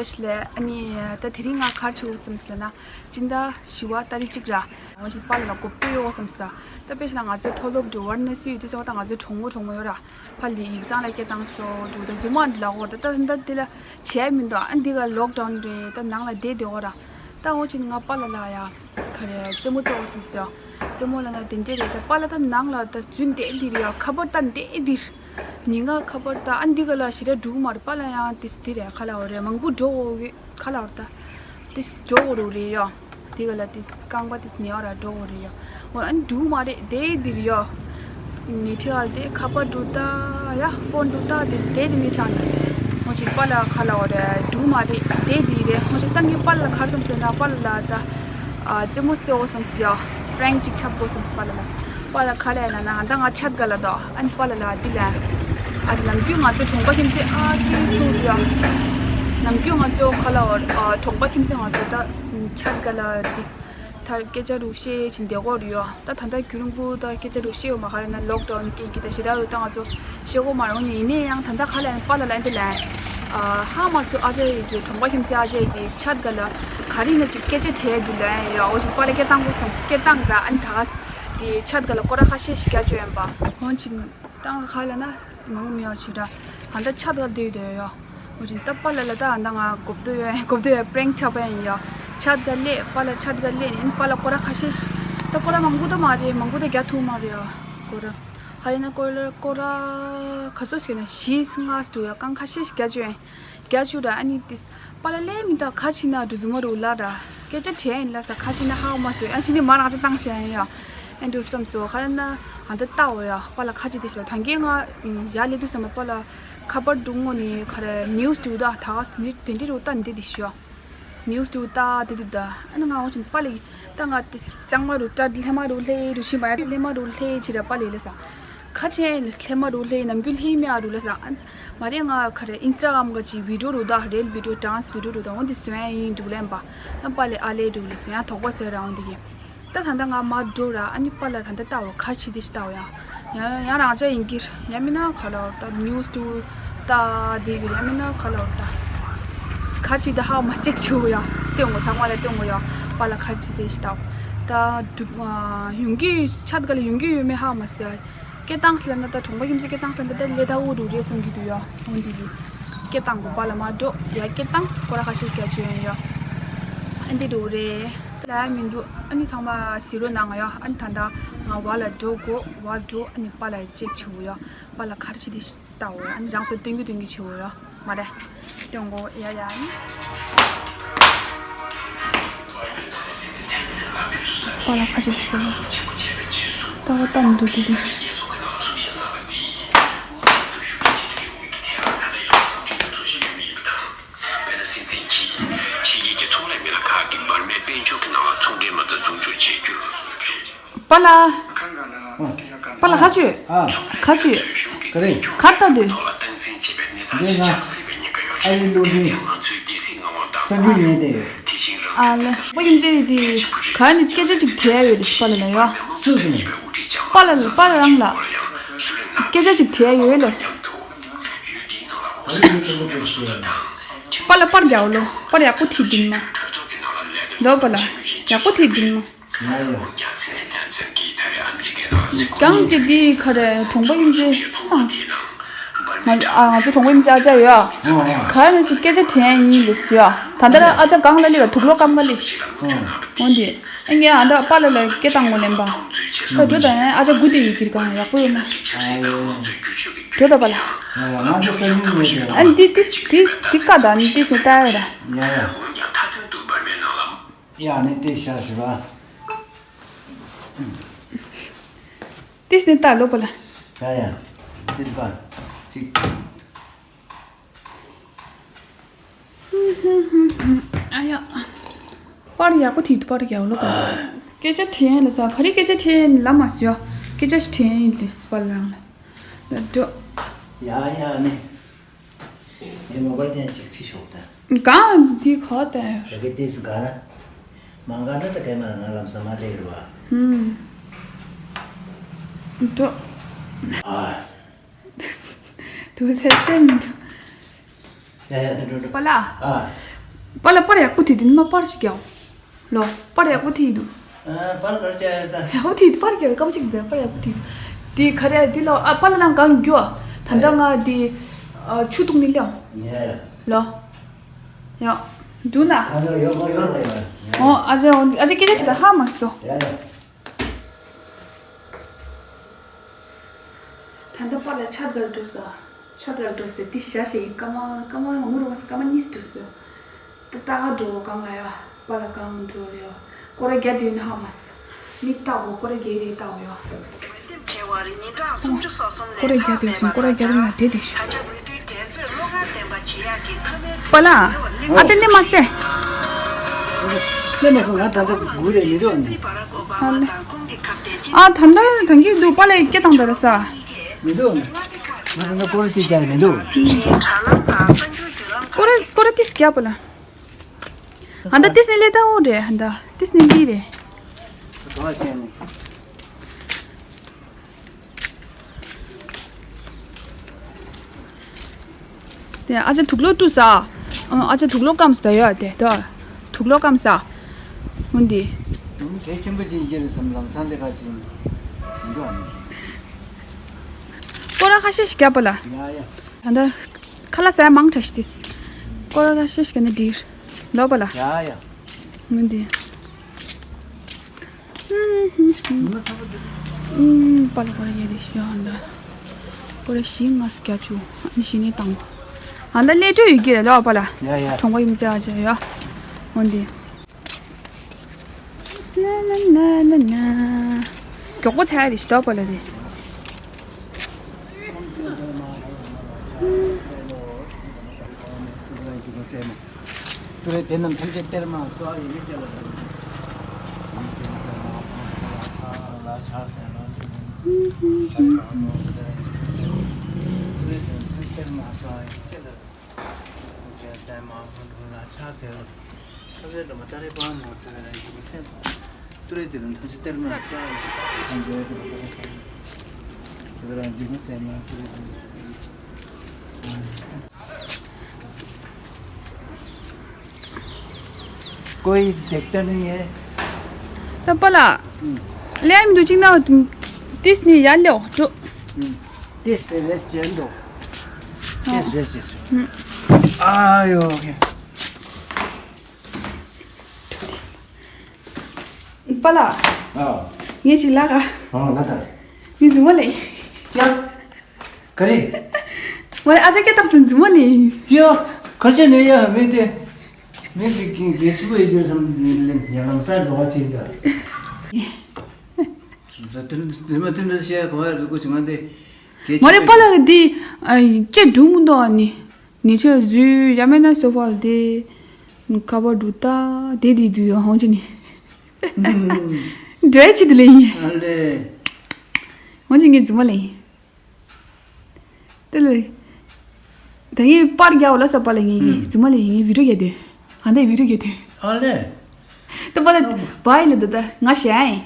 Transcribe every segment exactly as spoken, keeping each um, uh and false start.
ལས་ཨ་ནི་ད་དེ་རིང་ང་ག་རེ་བྱེད་དགོས་བསམ་ཟེར་ན། སྤྱི་ཟླ་བཞི་པ་ཏ་རིག་གཅིག་ར། ང་ཅིག་པཱ་ལགས་ལ་གོ་བསྡུར་ཡོང་བསམ་ཟེར། ད་དཔེ་བཞག་ན་ང་ཚོའི་མཐོ་སློབ་འགྲོ་ཝཱ་ར་ཎ་སི་ཡོད་དུས་ཙང་ད་ང་ཚོའི་གྲོགས་མོ་གྲོགས་མོ་ཡོད་ར། ཕར་ལ་ཡིག་ཚང་ལ་སྐད་བཏང་སོ་འགྲོ། ད་རྫུན་མ་འདི་ལ་འོ་ད་ད་ད་དེ་ལ་བྱས་མི་འདུག་ཨ་འདི་ག་ལོག་ཌའུན་རེད། ད་ནང་ལ་བསྡད་བསྡད་འོ་ར། ད་འོ་ཅིག་ང་པཱ་ལགས་ལ་ཡ། ག་རེ་རྩེད་མོ་རྩེ་འོ་བསམ་སོ། རྩེད་མོ་ལབ་ན་དེ་འདྲས་རེད། ད་པཱ་ལགས་ད་ནང་ལ་ད་རྫུན་བསྡད་འདི་རེད་ཡ། ཁ་པར་ད་བསྡད་འདིར། ཉིན་ང་ཁ་པར་ད་ཨ་འདི་ག་ལ་ཞེ་དྲག་འགྲོ་གི་མ་རེད། པཱ་ལགས་ཡང་དེ་དེ་རེད། ག་ལབ་དགོས་རེད། མང་པོ་འགྲོ་དགོས་གི་ག་ལབ་དགོས་རེད། ད་དེ་འགྲོ་དགོས་རེད་ཡ། དེ་ག་ལ་དེ་རྐང་པ་དེ་ཉལ་བ་ར་འགྲོ་དགོས་རེད་ཡ། འོ་ཨ་འགྲོ་གི་མ་རེད། དེ་འདིར་ཡ། ནི་ཁྲི་ཨལ་དེ་ཁ་པར་འགྲོ་ད་ཡ། ཕོན་འགྲོ་ད་དེ་དེ་དེ་ནི་ཆགས་ནས། འོ་ཅིག་པཱ་ལགས་ག་ལབ་དགོས་རེད། འགྲོ་གི་མ་རེད། དེ་འདི་རེད། འོ་ཅིག་ད་ངས་པཱ་ལགས་ག་རེ་བསམ་སོང་ན་པཱ་ལགས་ལ་ད། ཨ་རྩེད་མོ་རྩེ་འོ་བསམ་སོང་ཡ། པྲེང་ཅིག་འཁྲབ་དགོས་བསམ་སོང་པཱ་ལགས་ལ། པཱ་ལགས་ག་ལབ་ན་ན་ད་ང་ཆད་ག་ལ་དོ། ཨ་ནི་པཱ་ལགས་ལ་འདི་ལ། ཨ་ནི་ནམ་རྒྱུན་ང་ཚོ་གྲོང་པ་ཁྱིམ་མཚེས་ཨ་ཁྱེད་ཚོ་ཡ། ནམ་རྒྱུན་ང་ཚོ་ག་ལབ་དགོས་རེད། ཨ་གྲོང་པ་ཁྱིམ་མཚེས་ང་ཚོ་ད་ཆད་ག་ལ་དེ་ད་སྐད་ཆ་རུ་བཤད་བྱེད་བསྡད་ཀྱི་ཡོད་རེད་ཡ། ད་ད་ལྟ་རྒྱུན་རིང་པོ་ད་སྐད་ཆ་རུ་བཤད་ཡོད་མ་རེད། ན་ལོག་ཌའུན་སྐད་ཀྱི་ད་ཞེ་དྲག་རུ་ད་ང་ཚོ་ཤེས་ཀྱི་མ་རེད། འོ་ནི་ཡིན་ནའི་ཡང་ད་ལྟ་ག་ལབ་ན་པཱ་ལགས་ལ་འདི་ལ། ཨ་ཧ་མ་སུ་ཨ་ཅག་ཡི་གི་གྲོང་པ་ཁྱིམ་མཚེས་ཨ་ཅག་ཡི་གི་ཆད་ག་ལ་ག་རེ་ན་ཅིག་སྐད་ཆ་དྲིས་འདུག་ལབ་ཡ། འོ་ཅིག་པཱ་ལགས་སྐད་བཏང་དགོས་བསམ། སྐད་བཏང་ད་ཨ་ནི་ད་ག་དེ་ཆད་ག་ལ་སྐོར་ར་ཁ་ཤས་ཤིག་རྒྱག་ཆོག་ཡིན་པ། འོ་ཅིག་ད་ང་ག་ལབ་ན་མང་པོ་མི་ཡོང་ཞེ་དྲག་ད་ལྟ་ཆད་ག་ལ་བསྡད་ཡོད་ཡ། འོ་ཅིག་ད་པཱ་ལགས་ལ་ད་ཨ་ད་ང་གོ་བསྡུར་ཡོད། གོ་བསྡུར་ཡོད། པྲེང་འཁྲབ་པ་ཡིན་ཡ། ཆད་ག་ལ་སླེབས། པཱ་ལགས་ཆད་ག་ལ་སླེབས་ནས་པཱ་ལགས་སྐོར་ར་ཁ་ཤས་ཤིག་ད་སྐོར་ར་མང་པོ་ད་མ་རེད། མང་པོ་ད་རྒྱག་ཐུབ་མ་རེད་ཡ། སྐོར་ར། ཧ་ཡིན་ན་སྐོར་ར་སྐོར་ར་ག་ཚོད་ཟེར་ན་བཞི་ལྔ་འདུག་ཡ། རྐང་ཁ་ཤས་ཤིག་རྒྱག་བཅུག་ཡིན། རྒྱག་བཅུག་ར་ཨ་ནི་ཏིས་པཱ་ལགས་སླེབས་མི་འདུག་ག་ཕྱིན་ན་འགྲོ་རྫུན་མ་རུ་ལ་ར། སྐད་ཆ་དྲིས་ཡིན་ལ་ས་ག་ཕྱིན་ན་ཧ་གོ་མ་སོང་། ཨ་ཕྱིན་ནི་མ་རང་ཅག་བཏང་ཤེས་ཡིན་ཡ། ཨེ་འགྲོ་བསམ་སོང་། ཧ་ཡིན་ན་ཨ་ད་ལྟ་འོ་ཡ་པཱ་ལགས་ཁ་ཅིག་དེ་ཤོད་ད་གིན་ང་ཡ་ལེ་དུས་ཙམ་པ་པཱ་ལགས་ཁ་པར་འདུག་ངོ་ནི་ག་རེ་ནིའུ་སི་འདུག་ད་ད་ག་ནི་དེ་འདྲི་རུ་ལྟ་འདི་དེ་ཤོད། ནིའུ་སི་དུ་ལྟ་དེ་དུ་ད་ཨ་ནི་ང་འོ་ཅིན་པཱ་ལགས་ད་ང་དེ་གཙང་མ་རུ་ཏྲ་ལྷེ་མ་རུ་ལྷེ་རུ་ཕྱིན་པ་ཡ་ལྷེ་མ་རུ་ལྷེ་ཕྱི་ར་པཱ་ལགས་ལ་ས་ཁ་ཆེན་ལས་ལྷེ་མ་རུ་ལྷེ་ནམ་རྒྱུན་ལྷེ་མེ་ཨ་རུ་ལ་ས་ཨ་མ་རེད། ང་ག་རེ་ཨིན་སི་ཊ་གྷ་རམ་ག་ཅི་བི་ཌི་ཡོ་རུ་ད་རེལ་བི་ཌི་ཡོ་ཌན་སི་བི་ཌི་ཡོ་རུ་ད་འོ་འདི་བཟོ་ཡ་ཡིན་འདུག་ལན་པ་ཨ་པཱ་ལགས་ཨ་ལེ་འདུག་ལ་བཟོ་ཡ་དོགས་པ་བཟོ་ཡ་ར་འོ་འདི་གི་ད་ད་ལྟ་ང་མ་འགྲོ་ར། ཨ་ནི་པཱ་ལགས་ད་ལྟ་ལྟ་འོ་ཁ་ཕྱི་དེ་ཞིག་ལྟ་འོ་ཡ། ཡང་ཡང་རང་ཅག་ཡིན་གྱི་ཡང་མིན་ན་ག་ལ་འོ་ད་ནིའུ་སི་དུ་ལྟ་དེ་གི་ཡང་མིན་ན་ག་ལ་འོ་ད་ཁ་ཕྱི་དེ་ཧ་མ་སྟེག་ཆུ་ཡ་སྟེང་ངོ་ཚང་མ་ལ་སྟེང་ངོ་ཡ་པཱ་ལགས་ཁ་ཕྱི་དེ་ཞིག་ལྟ་འོ་ད་འགྲུབ་ཡོང་གི་ཆ་དེ་ག་ལ་ཡོང་གི་ཡོད་མེད་ཧ་མ་སི་ཡ། སྐད་བཏང་སི་ལ་ན་ད་གྲོང་པ་ཁྱིམ་མཚེས་སྐད་བཏང་སི་ལ་ན་ད་ལེ་ད་འུ་རུ་རེད་བསམ་གྱི་འདུག་ཡ། འོ་འདི་གི་སྐད་བཏང་དགོས་པ་ལ་མ་འགྲོ་ཡ་སྐད་བཏང་སྐོར་ར་ཁ་ཤས་རྒྱ་ཆོས་ཡོད་ཡ། ཨ་འདི་རུ་རེད། ལ་མི་འདུག་ཨ་ནི་ཚང་མ་གཟིགས་རོགས་གནང་ཡ། ཨ་ནི་ད་ལྟ་ང་བ་ལ་འགྲོ་དགོས། བ་འགྲོ་ཨ་ནི་པཱ་ལགས་ཅེག་བྱེད་འོ་ཡ། པཱ་ལགས་ག་རེ་བྱེད་དེ་ལྟ་འོ་ཡ། ཨ་ནི་རང་ཚོ་སྟོན་རྒྱུ་སྟོན་རྒྱུ་བྱེད་འོ་ཡ། མ་རེད། སྟོན་དགོས་ཡ་ཡ་ཨ་ནི། པཱ་ལགས་ག་རེ་བྱེད་ལྟ་བ་ལྟ་མི་འདུག་དེ་དུས། དཔེར་ན་སྲིད་འཛིན་གྱིས་ཕྱི་རྒྱལ་གྱི་ཚོང་ལས་མི་སྣ་ཁག་གིས་འབར་མའི་དཔལ་འབྱོར་གྱི་ནང་ལ་ཚོང་འབྲེལ་མ་རྩ་འཛུགས་སྐྱོང་བྱེད་རྒྱུར། པཱ་ལགས། པཱ་ལགས་ཁ་ཆུ། ཨ། ཁ་ཆུ། ག་རེ། གར་ལྟ་དུས། འདི་ན། ཨ་རི་བློ་འདྲི། གསར་འགྱུར་ཉན་བསྡད་ཡོད། ཨ་ལེ། པཱ་ཁྱིམ་མཚེས་དེ་ག་ནས་སྐད་ཆ་ཅིག་དྲིས་ཡོད་རེད་པཱ་ལགས་ལ་ཡ། སུ་སུ་ནས། པཱ་ལགས་པཱ་ལགས་རང་ལ། སྐད་ཆ་ཅིག་དྲིས་ཡོད་ལ། པཱ་ལགས་པར་རྒྱག་ལོ། པར་ཡག་པོ་ཐིག་འདུག་མ། ལོ་པཱ་ལགས། ཡག་པོ་ཐིག་འདུག་མ། ཡ་ཡ། གང་གི་འདི་ག་རེ་གྲོང་པ་ཡིན་ཚེ་མ། ང་ཨ་ང་ཚོ་གྲོང་པ་ཡིན་ཚེ་ཨ་ཅག་ཡོད་ཨ། ཨ་ཨ། ག་རེ་ཅིག་སྐད་ཆ་དྲན་ཡིན་ལེ་ཟེར་ཡ། ད་ལྟ་ཨ་ཅག་གང་ལ་ལེ་བ་དུག་ལོག་སྐམ་ག་ལེ། ཨ། འོན་ཏེ། ཨ་ངས་ཨ་ད་པཱ་ལགས་ལ་སྐད་བཏང་ངོ་ལེན་པ། ད་འགྲོ་ད་ཡང་ཨ་ཅག་དགུ་དེ་ཡི་གིར་གང་ཡག་པོ་ཡོད་མ། འགྲོ་ད་པཱ་ལགས། ང་ཚོ་ས་ཡུལ་ངོས་ཀྱི། ཨ་འདི་ཏིས་འདི་འདི་ཀ་ད་ནི་ཏིས་ནི་ལྟ་ཡ་ར། ཡ་ཡ། ཡ་ནི་ཏིས་ཤ་ཞུ་བ། ཏིས་ནི་ལྟ་ལོ་པཱ་ལགས། ཡ་ཡ། ཏིས་པ། ཅིག་ཨ་ཡ། པར་ཡག་པོ་ཐིག་པར་ཡག་ལོ་པཱ་ལགས། སྐད་ཆ་དྲན་ལ་ས་ག་རེ་སྐད་ཆ་དྲན་ལ་མ་སུ་ཡ། སྐད་ཆ་ཞིག་དྲན་ལེ་པཱ་ལགས་རང་ལ། འགྲོ། ཡ་ཡ་ནི། ངའི་མོ་བལ་ཅན་ཅིག་ཁྱི་ཤོག་ད། གང་འདི་ག་ད། ད་གི་ཏིས་ག་ན། མ་ག་ན་ད་གའི་མ་ང་ལམ་ས་མ་ལེགས་རུ་བ། ཧུམ། འགྲོ། ཨ། དུ་ཚེ་ཅན། ཡ་ཡ་ད་འགྲོ་འགྲོ། པཱ་ལགས། ཨ། པཱ་ལགས་པར་ཡག་པོ་དེ་དེ་ནི་མ་པར་ཞིག་རྒྱག་ལོ། པར་ཡག་པོ་དེ་ཡིན་འདུག་ཨ། པར་ག་རེ་རྒྱག་ཡོད་ད། ཡག་པོ་དེ་པར་རྒྱག་སྐམ་ཅིག་འདུག་པར་ཡག་པོ་དེ་འདུག་དེ་ག་རེ་དེ་ལོ། ཨ། པཱ་ལགས་ནང་གང་རྒྱུ་ཨ། ད་ལྟ་ང་དེ་ཨ། ཆུ་བཏུང་ནི་ལེའོ། ཡ་ཡ། ལོ། ཡ། འདུག་ན། ད་ལོ་ཡོད་མ་ཡོད་རེད་ཡ། ཨོ། ཨ་ཅེ་ཨོ། ཨ་ཅེ་སྐད་ཆ་ཅི་ད་ཧ་མ་སོ། ཡ་ཡ། ད་ལྟ་པཱ་ལགས་ཆ་དར་འགྲོ་ས། ཆ་དར་འགྲོ་ས་འདི་ཤ་ཤེ་ཡིན། སྐར་མ་སྐར་མ་ངུ་རུ་བ་སྐར་མ་གཉིས་འགྲོ་ས། ད་ལྟ་ག་འགྲོ་གང་ལ་ཡ། པཱ་ལགས་གང་འགྲོ་རེ་ཡ། སྐོར་ར་རྒྱག་དུས་ན་ཧ་མ་སོ། མིག་ལྟ་གོ་སྐོར་ར་རྒྱག་རེ་ལྟ་གོ་ཡ། སྐོར་ར་རྒྱག་དུས་སོང་། སྐོར་ར་རྒྱག་དུས་ན་དེ་དེ་ཤོད། པཱ་ལགས། ཨ་ཅེ་སླེབས་མ་སོང་། སླེབས་མ་སོང་། ང་ད་ལྟ་སྒུག་རེད། མི་འདུག་ཨ་ནི། ཨ་ད་ལྟ་ད་གིན་འདུག་པཱ་ལགས་སྐད་བཏང་དར་ས། མི་འདུག་ཨ་ནི། ང་ད་ལྟ་སྐོར་ར་གཅིག་རྒྱག་མི་འདུག་སྐོར་ར་སྐོར་ར་ཏིས་རྒྱག་པཱ་ལགས། ཨ་ད་ཏིས་ནི་ལེ་ད་འོ་རེད། ཨ་ད་ཏིས་ནི་འདི་རེད། དེ་ཨ་ཅག་དུག་ལོག་བཀྲུས་ས། ཨ་ཅག་དུག་ལོག་སྐམ་ས་ད་ཡོད་དེ་ད། དུག་ལོག་སྐམ་ས། འོན་ཏེ། གལ་ཆེན་པོ་ཅིག་ཡིན་རེད་བསམ། ལམ་སང་ལས་ཀ་ཅིག་ཡིན་འགྲོ་ཨ་ནི། སྐོར་ར་ཁ་ཤས་ཤིག་རྒྱབ་པ་ལ། ཡ་ཡ། ད་ལྟ་ཁ་ལག་ཟ་ཡ་མང་དྲགས་ཤིག་དེས། སྐོར་ར་ཁ་ཤས་ཤིག་ནི་འགྲིག་ལོ་པ་ལ། ཡ་ཡ། འོན་ཏེ། ཨུམ། པཱ་ལགས་སྐོར་ར་རྒྱག་དེ་ཤི་ཡོང་ད། སྐོར་ར་བཞི་ལྔ་ཙམ་རྒྱག་བཅུག་ཨ་ནི་ཤི་ནས་བཏང་གོ་ཨ་ད་སླེབས་འགྲོ་ཡོད་ཀྱི་རེད་ལོ་པཱ་ལགས། ཡ་ཡ། གྲོང་པ་ཡུམ་ཙེ་ཨ་ཅག་ཡ། འོན་ཏེ། ན་ན་ན་ན་ན། མགྱོགས་པོ་ཚར་རེད་ཤི་ད་པཱ་ལགས་དེ། ཏུ་རེ་དེ་རྣམས་ཐམས་ཅད་གཏེར་མ་གསོལ་བ་ཡི་གེ་ལ་ཕྱག་འཚལ་ལོ། ཏུ་རེ་དེ་རྣམས་ཐམས་ཅད་གཏེར་མ་གསོལ་བ་ཡི་གེ་ལ་ཕྱག་འཚལ་ལོ། ཏུ་རེ་དེ་རྣམས་ཐམས་ཅད་གཏེར་མ་གསོལ་བ་ཡི་གེ་ལ་ཕྱག་འཚལ་ལོ། ཏུ་རེ་དེ་རྣམས་ཐམས་ཅད་གཏེར་མ་གསོལ་བ་ཡི་གེ་ལ་ཕྱག་འཚལ་ལོ། ཏུ་རེ་དེ་རྣམས་ཐམས་ཅད་གཏེར་མ་གསོལ་བ་ཡི་གེ་ལ་ཕྱག་འཚལ་ལོ། कोई देखता नहीं है। ད་པཱ་ལགས། ལེ་མི་འདུག་ཅིག་ན་ཏིས་ནི་ཡར་ལེའོ་འགྲོ། ཏིས་ནི་རེས་བྱེད་འདུག་ཏིས་རེས་བྱེད། ཨ་ཡོ། པཱ་ལགས། ཨ། ངས་ཅིག་ལབ་ག་ཨ་ལབ་ད། ངས་རྫུན་མ་ལབ་ཡིན། ཡ། ག་རེ། ང་ཨ་ཅག་སྐད་བཏང་སོང་རྫུན་མ་ལབ་ཡིན། ཡ། ག་ཅི་ནས་ཡ་མི་དེ། མི་དེ་གི་གལ་ཆེན་པོ་ཡོད་རྒྱུ་བསམ་ཡ་ལམ་སང་འགྲོ་བ་ཅིག་འདྲ། རྫུན་མ་དེ་འདྲ་བཤད་གོ་ཡ་རེད་གོ་ཅི་ང་དེ། གལ་ཆེན་པོ་ཡོད་རྒྱུ། མ་རེད་པཱ་ལགས་འདི། ཨ། ཅེ་སྒྲུང་མི་འདུག་ཨ་ནི། ཉེ་ཆར་འཛུལ་ཡ་མེད་ན་སོ་ཕག་དེ། ཁ་པར་འདུག་ད་དེ་དེ་འཛུལ་ཡོད་ཧོང་ཅི་ནི། འདྲ་ཅི་དེ་ལེ་ཡིན། ཨ་ལེ། ཧོང་ཅི་ངས་རྫུན་མ་ལེ་ཡིན། དེ་ལེ། ད་ངས་པར་རྒྱག་འོ་ལ་ས་པཱ་ལགས་ངས་ངས་རྫུན་མ་ལེ་ཡིན། ངས་བི་ཌིའོ་རྒྱག་དེ། ཨ་འདྲ་བི་ཌིའོ་རྒྱག་དེ། ཨ་ལེ། ད་པཱ་ལགས་བའི་ལ་ད་ད་ང་ཞེ་ཡིན།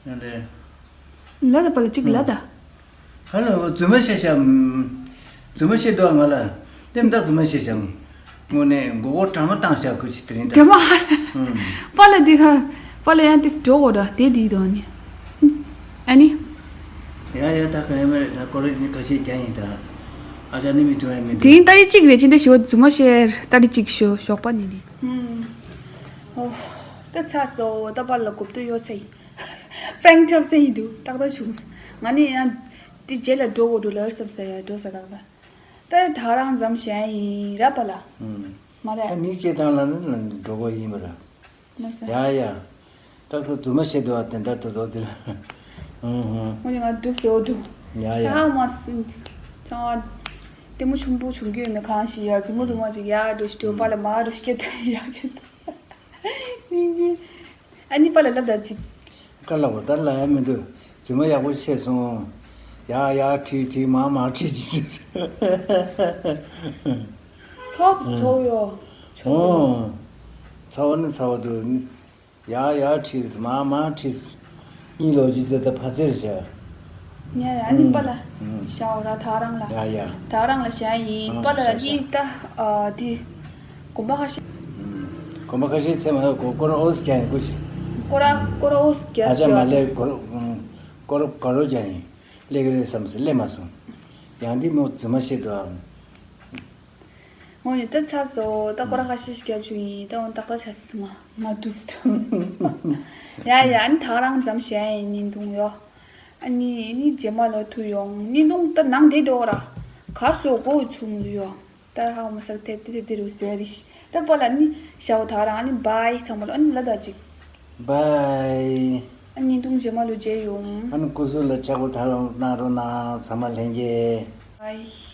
ཨ་ལེ། ལ་ད་པཱ་ལགས་གཅིག་ལ་ད། ཧ་ལོ། རྫུན་མ་བཤད་བྱ། རྫུན་མ་བཤད་འདུག་ང་ལ། དེ་མི་ད་རྫུན་མ་བཤད་བྱ། དངོས་གནས་མགོ་སྐོར་གྲང་མོ་བཏང་བྱ་ཁུ་ཆི་དེ་རིང་ད། དེ་མ་ཧ་ལ། ཨུམ། པཱ་ལགས་འདི་ཁ། པཱ་ལགས་ཡང་དེ་འགྲོ་གོ་འདྲ་དེ་དེ་དོན་ནི། ཨ་ནི། ཡ་ཡ་ད་ག་ཡ་མ་རེད་ད། ཀོ་རེ་ནི་ཁ་ཤས་རྒྱ་ཡིན་ད། ཨ་ཅག་ནི་མི་དུ་ཡ་མི་དེ་དུ། ཡིན་ཏ་རིག་གཅིག་རེད་ཅི་འདི་ཞོ་རྫུན་མ་བཤད་ཏ་རིག་གཅིག་ཞོ་ཞོགས་པ་ནི་དེ། ཨུམ། ཨོ། ད་ཚ་སོ་ད་པཱ་ལགས་གོབ་ཏུ་ཡོད་ཚེ། ཕྲེང་ཐབས་སེ་ཡིན་འདུག་ཏག་ཏག་བྱུང་། ང་ནི་ཡང་། དེ་རྗེས་ལ་འགྲོ་དགོས་འགྲོ་ལར་སབ་ས་ཡ་འགྲོ་ས་ཏག་ཏག་ད་ད་རང་འཛམ་ཞན་ཡིན་ར་པཱ་ལགས། ཨུམ། མ་རེད། ད་མི་སྐད་བཏང་ལ་ནི་འགྲོ་དགོས་ཡིན་པ་ར། མ་ས། ཡ་ཡ། ཏག་ཏག་རྫུན་མ་བཤད་འདུག་བ་དེ་འདྲ་དུ་ཟོ་དེ་ལ། ཧུང་ཧུང་། ངོ་ནི་ང་སྒྲུབ་སེ་འོ་འདུག་ཡ་ཡ། ཚང་མ་སྲིན། ཚང་མ། ལྟད་མོ་ཆུང་པོ་བྱུང་རྒྱུ་ཡོད་མེད་གང་ཤེས་ཡ། རྫུན་མ་རྫུན་མ་ཅིག་ཡ་འགྲོ་ཞིག་འགྲོ་པཱ་ལགས་མ་འགྲོ་ཞིག་སྐད་བཏང་ཡ་སྐད་བཏང་། སྙིང་རྗེ། ཨ་ནི་པཱ་ལགས་ལབ་ད་ཅིག་དཀའ་ལ་བ་ད་ལ་ཡ་མི་འདུག་རྫུན་མ་ཡག་པོ་བཤད་སོང་། ཡ་ཡ་ཁྲིད་ཁྲིད་མ་མ་ཁྲིད་ཁྲིད། ཚོགས་སུ་ཚོགས་ཡོ། ཨོ། ཚ་བ་ནི་ཚ་བ་འདུག་ཡ་ཡ་ཁྲིད་མ་མ་ཁྲིད། གཉིད་ལོག་རྒྱུ་ཟེར་ད་ཕ་ཚེར་བྱ། ཡ་ཡ་ཨ་ནི་པཱ་ལགས། ཨུམ། བྱའོ་ར་ད་རང་ལ། ཡ་ཡ། ད་རང་ལ་བྱ་ཡིན། ཨ་པཱ་ལགས་བྱ་བྱ། ཨ་ནི་ད་ཨ་དེ། གོམ་པ་ཁ་ཤས། ཨུམ། གོམ་པ་ཁ་ཤས་ཚད་མ་ཡོད་གོ་སྐོར་ཨོ་སི་ཀྱང་ཡིན་ཀུ་ཤི། སྐོར་སྐོར་ཨོ་སི་རྒྱ་ཨ་ཅག་མ་ལས་སྐོར་ཨུམ། སྐོར་སྐོར་ཀྱང་ཡིན། སླེབས་ཀྱི་རེད་བསམ་སོང་སླེབས་མ་སོང་། ཡང་འདི་མོ་རྫུན་མ་བཤད་འགྲོ་ཨ། ངོ་ནི་ད་ཚ་སོ་ད་སྐོར་ཁ་ཤས་ཤིག་རྒྱ་ཆུ་ཡིན་ད་འོ་ཏག་ཏག་ཆ་སི་མ་མ་གྲུབ་སྟོན། ཡ་ཡ་ཨ་ནི་ད་རང་འཛམ་ཞེ་ཡིན་ནི་འདུག་ཡོ། ཨ་ནི་ནི་རྗེས་མ་ལོ་ཐུ་ཡོང་ནི་འདུག་ད་ནང་དེ་འདུག་ར། གར་སོ་གོ་ཚུམ་ལུ་ཡོ། ད་ཧ་མ་སག་དེབ་དེ་དེབ་དེ་རུ་ཟེར་རིས། ད་པ་ལ་ནི་ཞའོ་ད་རང་ཨ་ནི་བའི་ཚང་མ་ལོ་ཨ་ནི་ལ་ད་ཅིག་བའི། ཨ་ནི་འདུག་རྗེས་མ་ལོ་མཇལ་ཡོང་། ཨ་ནི་སྐུ་གཟུགས་ལ་ཆག་པོ་ད་རང་གནང་རོགས་གནང་ཚང་མ་ལྷན་རྒྱས། བའི།